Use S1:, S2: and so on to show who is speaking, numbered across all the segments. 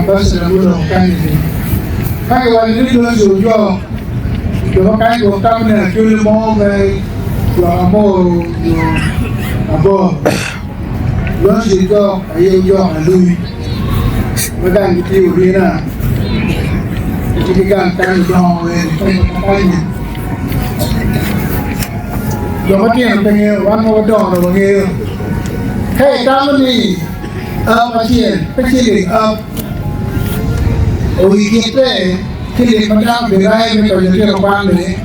S1: Ambassador guloko kany ni ka kiwaco ni Johnson Ojok jo ma kany gwok tamo ni Acholi mo me jok amoro nyo aboro Johnson Ojok aye Ojok Alui ma gang gitye orina gitye ki gang kany odongo eni kany jo matino pe ngeyo wan ma wadongo dong wangeyo ka itamo ni Ap acel pe ciling ap oikitte ki lim ma dano birayo me konyo litino kwan-ni,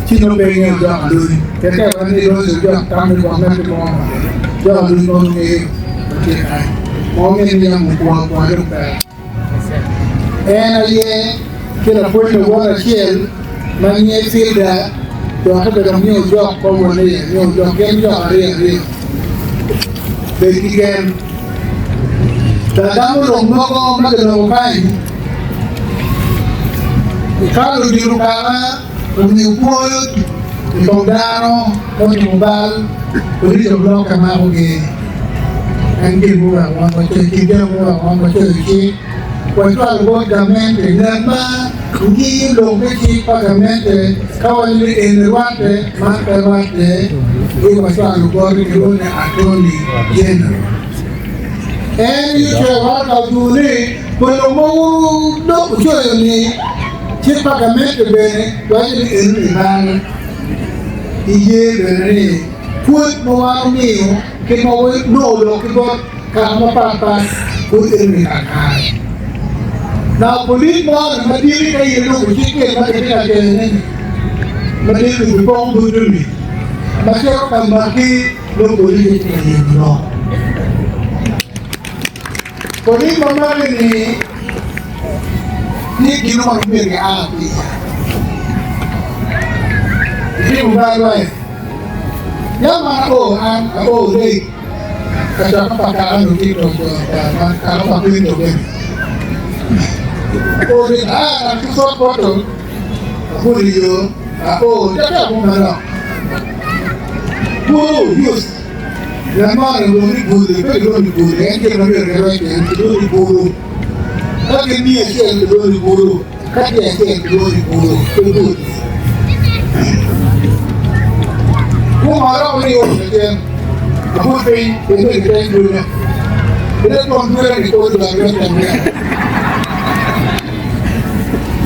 S1: ci nongo pe ingeyo jok alui. Pien ka iwaco ni Rose ojok tam me gwok ngat mo, jok alui mono ngeyo ma tye kany. Mo mini ni yam okwo akwa dong pe. En aye ki lapwony lawote acel ma nyinge Filda doki bene dok nyo ojok pa wonne iye, nyo ojok gin jok aryo aryo. Bed ki gen. Lagamo lok mogo ma kiloko kany, Ka ludito kaka omiyo pwoyo i kom dano mutimo bal, police of law ka makogi. En gin muweko wan wacoyo cik, jami muweko wan wacoyo cik, wacwalo bot gamente ngat ma ngiyo lok me cik pa gamente ka waco ni eni rwatte man pe rwatte ci wacwalo bote kilwongo ni Attorney General. En ocoyo waraga ojuko ni kwelo ma dok ocoyo ni cik pa gamente bene waco ni eno-ni bal iye bene ni pwod ma wan omiyo kit ma wanongo lok ki bot kaka mapat pat pud eno-ni kakare. Now police mo ni madit ka in ilubo cik gin ma kitye ka coyone ni madit obipong butu-ni ma cito ka maki nongo police tye ka yenyo lok. Police ma maki ni tye gino ma myero gia ki iye. Itimo bal wai. Yam an ao an ao late ka cokke pa kaka nongo tye ka kaka pa Queen Togemi. Ao late aa ki Fort Portal abuto i yo ao cakke abwom manok. Bulu youth ngat mo kilwongo ni bulu pe kilwongo ni bulu en gin ma myero kirwec en kilwongo ni bulu ka gin miyo acel kilwongo ni bulu ka tye acel kilwongo ni bulu pe bulu Kuma romo ni ot lacen abut piny kendo i teng dulne ite kom dule ni kor dwar me tem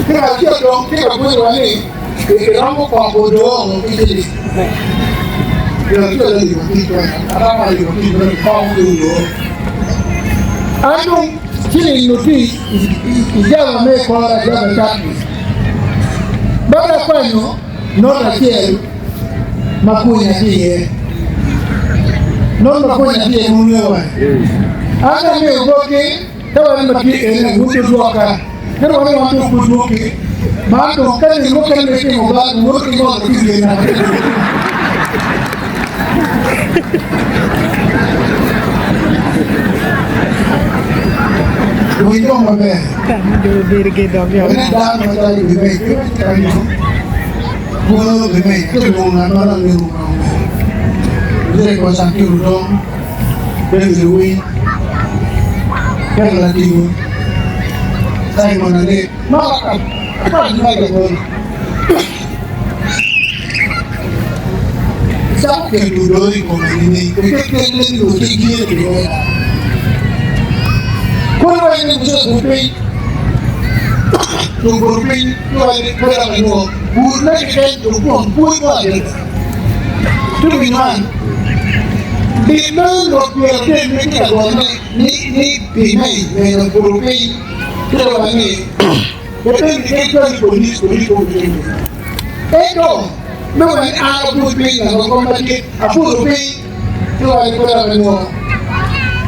S1: Kira acel dong tye ka pwonyowa ni Iromo poko odoo ki ciling. Gin acel aye yubo tic kwena, aromo ayubo tic me poko ki odoo. An dong ciling nyo tye i jaba me kora, jaba cat-ti. Bada akwanyo not acel ma kwenya tye iye. Not ma kwenya tye iye mono ngeyo wange. An ka amiyo botgi, ka wan ma tye ene, wun dudwoka. Ento wan wan dong pud dwoki, man dong ka nino mukene me timo bal, wuwoto ki ngolo ki wiye naka. Winy dong maber. Wene dano macalo Gimei, pe watye ka nyuto bwolo Gimei, ento lwongo ngat ma dok ngeyo romo maber. Derek Wacanki Rudong, David Owiny, Peter Latigo, Simon Alek, ma apat ma labol. Icako keto odoo i kome nining? Oket kelle ni otic gire pi loyo. Kodi wa ni mucele but piny, tung buto piny, ki wa ni pe dok inwo bur me keken dong kwong pwony mo adada. Tung inwan, lim me lok pyerabir me tye ka gone ni ni pi me meno buto piny ki wa ni pe pe ni cwali police police pe obitimo. Ento me wa ni an abut piny lago kom madit abuto piny ci wa ni pe dok inwo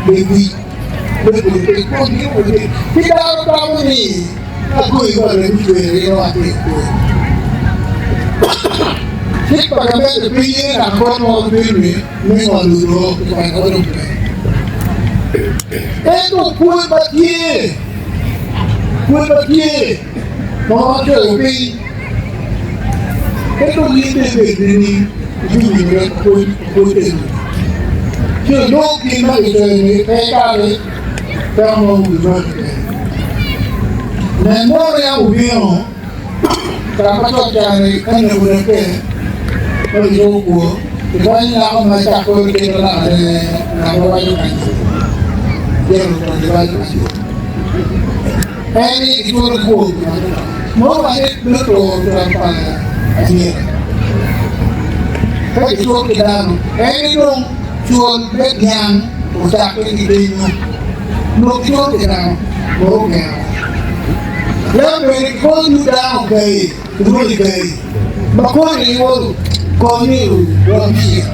S1: lewic me buto piny kun gin obedo ki dano tamo ni agoyi wa remo cwer in oa ki i kwo. Cik pa gamente pe ye naka bot mo bino ni me ngolo odoo ki kwena wa dong pe. Ento pwony ma tye, pwony ma tye ma wacoyo piny ento in dong ibed nining ibiwinyo ka pwony pwony eni? Ci inong gin ma kicoyo ni pe ikati, peko mo obimaki bene. Nen mono yam obino ka ma cok cani ka neko nekke ma kicobo kwo, kikwanyo nyako ma cak kore kit ma naka ne ngat ma waco kanyo Jero to giwaco kanyo. En ni giculo kwo pi ngat oto. Mono waco me turo twero pa anyira. Ka giculo ki dano, en ni dong cul me dyang ocakke ki kenyo. Nongo giculo ki dano, mono ogengo. Yam bene gikonyo dano gayi, kilwongo ni gayi, ma koni giwoto konyi rwom iye,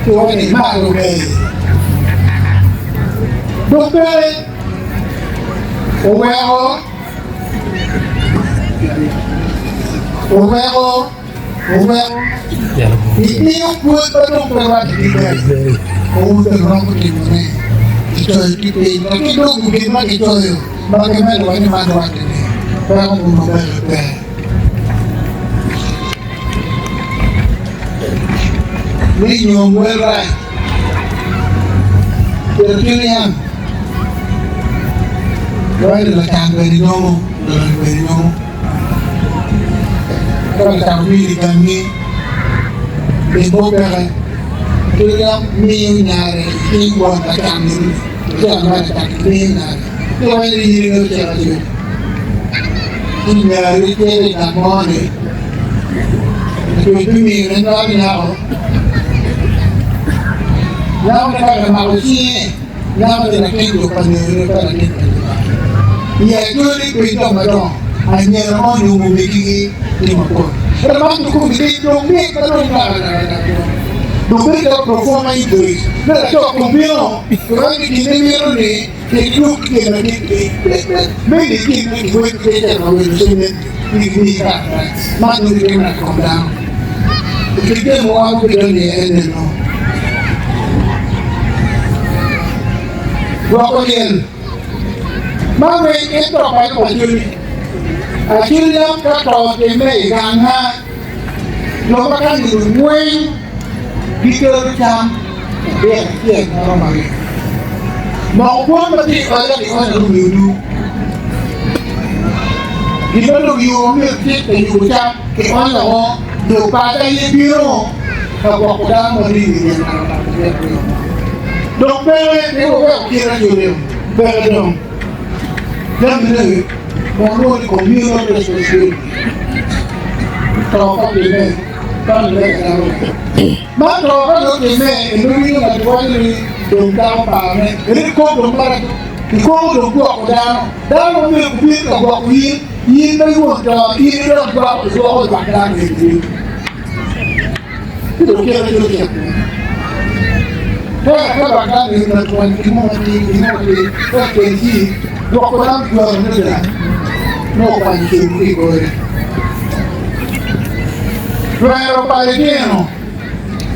S1: kiwaco ni malo gayi. Dok bene oweko oweko oweko imiyo pwod ma dong pe rwatte ki gayi, owun pe wuromo timone. Kicoyo ki piny, dok ki dong gin ma kicoyo ma gimedo wa ni man rwatte-ni weko muno bedo ber. Ni nyom wel rac. Kelo cwiny yam. Wai lacan bene nyomo, lalonyo bene nyomo. Ka lacan obino i gangi, lim mo peke. Cwiny yam miyo nyare i cing won lacan ni, lacan ma lacan miyo nyare. Ci wai ni in ingeyo cito acel. Ci nyari cito i gang mo ni, Lacwec bimiyone nywalo nyako. Nyako ni ka kimako cinge, nyako ni latin jo pa nerine pe latin pa jo bene. I acholi piny jo madongo, anyira ma onyomo omegigi tye mapol. Ento man kikome tic dong mit ma dong nywalo nyako. Dong bedo calo proforma invoice me laco kong bino kiwaco ni gin imito ni kiduk gin ma meni gin ma kiweko ki cito ka wilo cement ni gimiyi karatac man nongo gitimo i kom dano kit jami ma wan wabidonyo iye eneno gwoko lyel man weng en to paco pa Acholi Acholi yam ka to otimme i ganga Jo ma ka nino weng gikelo cam cabit acel ma romo aryo. Moko kwon ma tye i oda kionyo ki wi odur. Gin ma dong yo myero tye ka yubo cam kionyo woko, jo paco aye bino ka gwoko dano ma ringo i dyel naka cabit aryo. Dong peke ni waweko kit acoleo peke dong. Jamine ma walwongo ni communal responsibility. To ka otimme, man me ka dano oto. Man to ka dong otimme, en winyo ngat waco ni dong dako parne, en kok dong maraco, kikoko dong gwoko dano. Dano ma myero gubin ka gwoko in, in ma iwon to, in idok igwoko igwoko lwak dano eni ducu. Ci dong kite calo cek kunu. Tera ka lwak dano eni onongo twon gin mo matir, gin mo matir, wek kel ci gwoko dano twero me dano, nongo okwanyo ceng ki i kore. Twero pa litino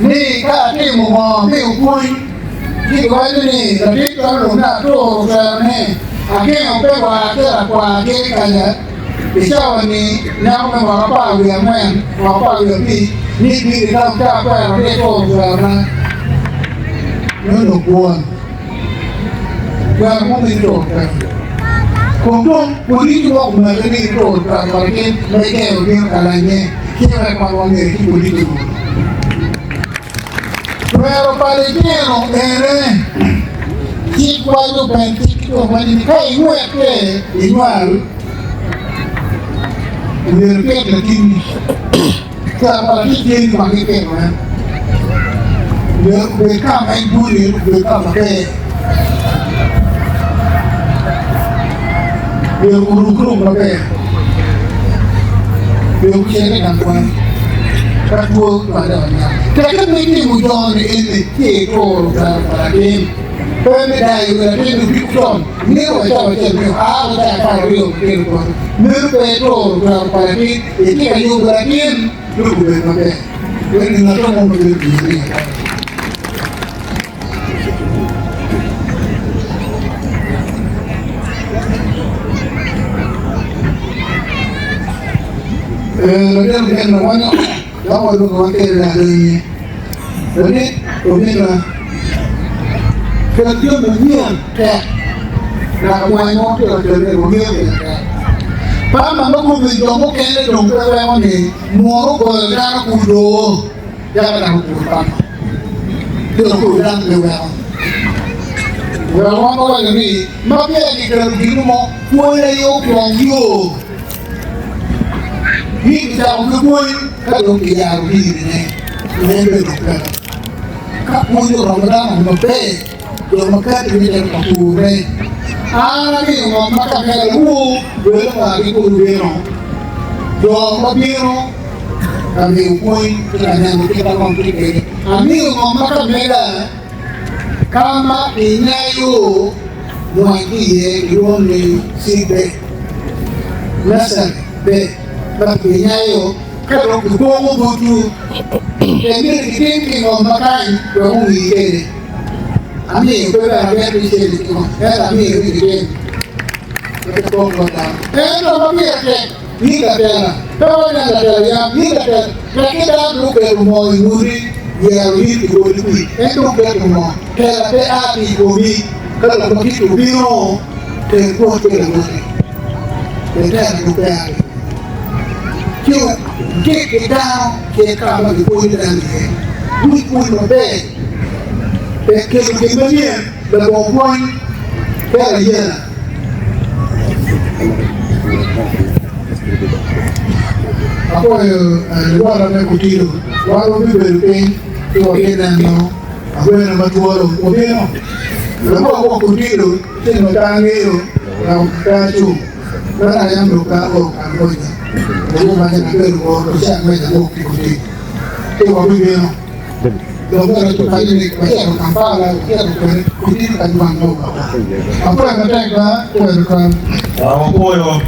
S1: ni ka atimo ngo mi opwony, ci giwaco ni latit twero dong me aturo twerone, agengo pe wa acel akwar ki kanya. I cawa-ni, nyako me mwaka 14, mwaka 15 ni bino i taun ka akwero ni eturo twerona nongo kwon. Twero mo me turo twero. Kong dong police mo omaki ni ituro twero pa latin ma ikero bino ka lanye ci wek wan wange ci police orumo. Twero pa litino ene. Cik waco ben cik ki dong waco ni ka ingwette inywal myero ipit latinni. Twero pa latin tye ni wang ipito en. Myero obed ka ma en bwolo iye obed ka maber. Myero oruk ruk maber. Myero ocit i gang kwan ka two cwale onyang. Tekke me timo joni eni ci ituro twero pa latin. Pe me dayo wi latin ni odiko con nino wa cawa acel me aa wa cawa 12 otyeno poto. Meno pe ituro twero pa latin, itye ka yubo latin me obed maber. Wek ngat mo ma bedo ki rii akaka. Latin obino wanyo dok walwongo wakelo adonye. Latin obino kel jami manyen tek naka mwany mo tye ka kelo ni wangeyo pire tek. Pamba ma kome jo mukene dong pe weko ni munu ogoyo dano kudo yaka dok okur pamba. Ci dong kulu dano pe weko. Weko wan wawaco ni ma peya kiketo gin mo pwony aye okwong yo. Ni kicako ki pwony ka dong kiyaro dirine en bene dong peko. Ka pwony oromo dano maber Jo ma katti me cito ka purre. An amiyo ngom ma ka mega luwo welo oa ki kulu bino. Jo ma bino ka miyo pwony ki ka neno kit ma ngom tye kwede. Amiyo ngom ma ka mega ka ma kinyayo mwac ki iye kilwongo ni seed bed, nursery bed, ma kinyayo ka dong kipongo botwu. Tek myero kitim ki ngom ma kany wek ongi kwede. Amiyo pe bene abedo ki cente ki ngom, ento amiyo ni gitim wek gipong bot dano. Ento ma pire tek, in latela, pe waneno latela yam, in latela, wek ki dano dong oketo moo i nguti, yero in ki goli kwi, en dong keto moo, tela pe a ki i komi, ka lok ma kit obino, tel kwot ki lawoti, latela dong pe a ki i komi. Ci wutit ki dano kit ka ma gipwonyo dano iye. Guc pwony maber tek kelo gin manyen labongo pwony kelo ayela. Apwoyo luwota me Kutilo, wan wabibedo piny ci wabineno awene ma twolo obino. Lawok wa Kutilo ci nongo pe angeyo dok pe acung. Meno aye onongo pe awok angweca, awobi ma gin abedo wor ci angweca awok ki Kutilo ci wabibino. Dong bene paco ni wacito Kampala, wacito kwede Kutilo ka jwang lobo. Apwoyo matek ba, apwoyo tutwal.
S2: Wapwoyo.